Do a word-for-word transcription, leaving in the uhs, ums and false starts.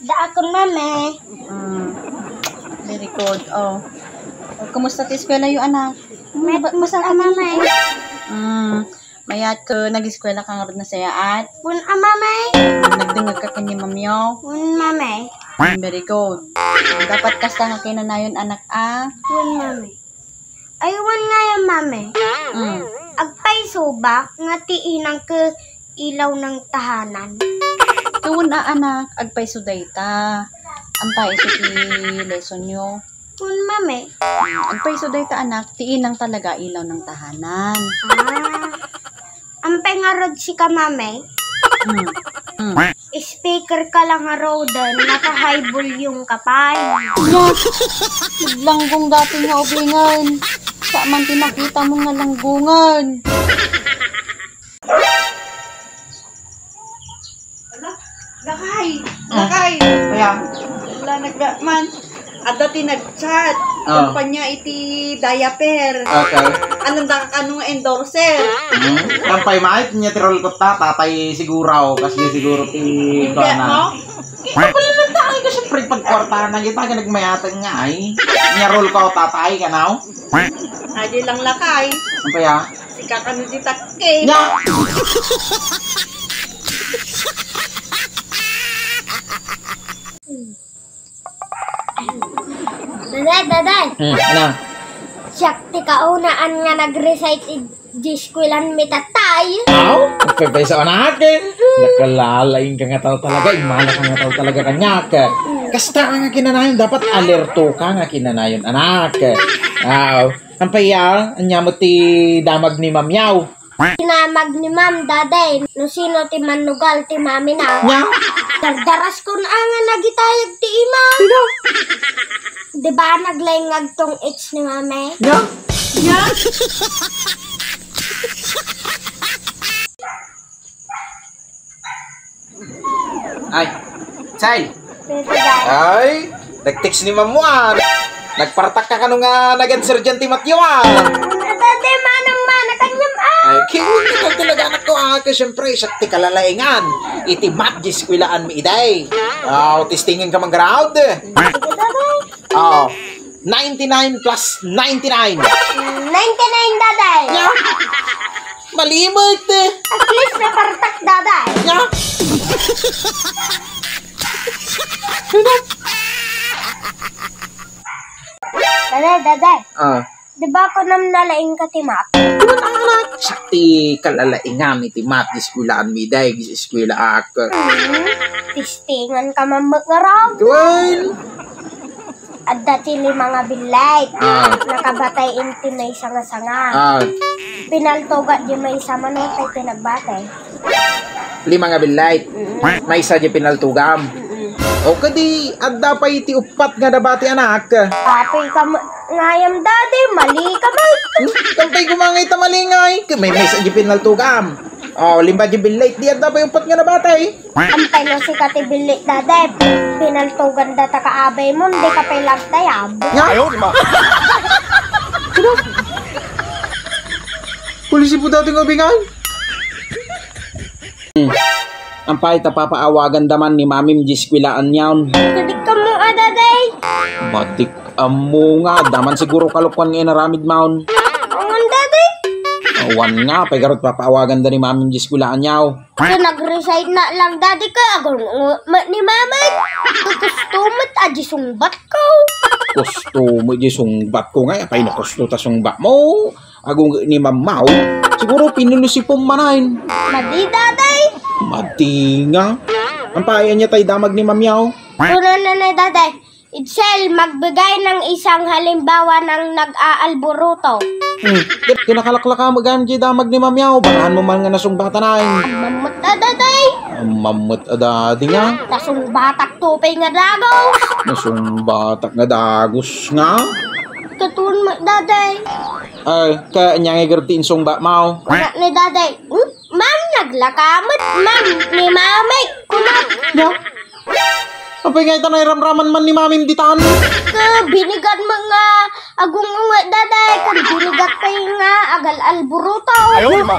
Daakon, Mami. Mm. Very good. Oh. Kumusta ti eskwelayo, anak? Mayat, masa ka, Mami. Mm. Mayat ket nag-eskwela ka ngarud nasayaat? Wen a, Mami. Mm. Nagdengngeg ka ken ni Mamiyo? Wen, Mami. Mm, very good. Dapat kasta nga kinanayon, anak, a? Wen, Mami. Ay, wen ngayen, Mami. Mm. Agpayso ba nga ti inang ket ilaw nang tahanan? Wen a, anak, agpayso dayta. Agpayso ti lessonyo. Wen, Mami. Mm, agpayso dayta, anak, ti inang talaga ilaw nang tahanan. Ah. Ampay ngarud sika, Mami? Mm. Mm. Speaker ka lang ngaruden, naka-high volume ka pay. Nya, naglanggong dayta nga ubingen. Saan man ti nakita mo nga langgongen? Ala, lakay! Ah. Lakay! Kaya? Ala, nagda-, man. Adda ti nag-chat. Ah. Kampanya iti diaper. Okay. Anong dakakano nga endorser? Hmm? Kampay maay, nya ti roll ko ta, tatay siguro, kasi siguro ti Hindi, kuana. No? Ikaw pala lang tayo, kasi pre, pagkwartahan na kita, ka nagmayatang nga, ay. Nya roll ko, tatay, ka, no? Adi lang lakay. Kampay, ah? Sika kano di takke. Nya! Daday, daday. Hmm, ano? Siak ti kaunaan nga nag-recite id eskuelan mi tatay. Aw, pagpayso anak eh. Nakalalaing ka nga tao talaga, imala ka nga tao talaga kaniak. Kasta nga kinanayon, dapat alerto ka nga kinanayon, anak. Aw, ampay ya, anya mo ti damag ni Ma'am Yaw? Tinamag ni Ma'am, Daday, no sino ti mannugal ti mamina. Nya? Dardaras kun anga nagitayag ti ima. Sino? Di ba naglaing nga agtong-its ni Mami? Nya? Nya? Ay, Chay! Pwede ba? Ay, nag-text ni Ma'am Juan. Nagpartak ka kano nga nag-answer dyan ti Matthew, ah. Ano, Daday, manang-mana kaniam, ah. Ay, kiwin ka talaga, anak ko, ah. Kaya siyempre, siak ti kalalaingan. Iti math, di eskwelaan mi iday. Aw, testingan ka man, ground. Sige, Daday. Oo. Ninety-nine plus ninety-nine. Ninety-nine, Daday. Nya? Malimit. At least napartak, Daday. Nya? Daday, Daday. Ah. Di ba kunam nalaing ka ti math? Anak, siak ti kalalaingam iti math, di eskwelaan mi, day, di eskwelaan. Hmm, testingan ka man met ngarud. Well. Adda ti lima nga billit. Ah. Nakabatay iti maysa nga sanga. Ah. Pinaltuga di maysa man, no, tay pinagbatay. Lima nga billit. Mm-mm. Maysa di pinaltugam. Mm-mm. O kadi, adda pay ti uppat nga nabati, anak. Apoy ka ma-, ngayam, Daday, mali ka man. Hmm? Kampay ko mga ita mali ngay. May maysa di pinaltugam. O, lima di billit, di adda pay uppat nga nabati. Ampay no sika ti billit, Daday. Pinaltugan data ka abay mo, di ka pay lagtayab. Nga? Ayaw, di ba? Ano? Polisi po dati nga ubingan. Hmm. Ampay ta papaawagan da man ni Mamim di eskwelaan yaon. Kadik ka mo, a, Daday. Madik ammo nga, daman siguro kalokuan nga inaramid maon. Awan, Daday. Awan nga, pay garud papaawagan da ni Mamim di eskwelaan yaw. So, nag-recite na lang, Daday, ka. Agun-, ngu-, ma-, ni Mamay. Gusto met, adi sungbat ko. Gusto met, di sungbat ko nga, apay no gusto ta sungbat mo. Agung ni Mamaw, siguro pinulusipom manen. Madi, Daday. Madi nga. Ampay, anya tay damag ni Mamiaw? Kuna na na, Daday. Itzel, magbigay ng isang halimbawa ng nag-aalburuto. Hmm. Kinakalaklaka mo gayam di damag ni Mamiaw. Barahan mo man nga nasungbatanay. Mamut na, Daday. Mamut a dadi nga. Nasungbatak to pay nga dagos. Nasungbatak nga dagos nga. Katun mo, Daday. Ay, kaya niya nga igarti insungbat mo. Anak ni Daday. Hmm? Ma'am, naglakamat. Ma'am, ni Mami. Kunat. Ya? Apay nga ita nairamraman man ni Mami ditan? Ka binigat mo nga agung-unget, Daday. Ka binigat pay nga agal-alburuto. Ayaw, ma.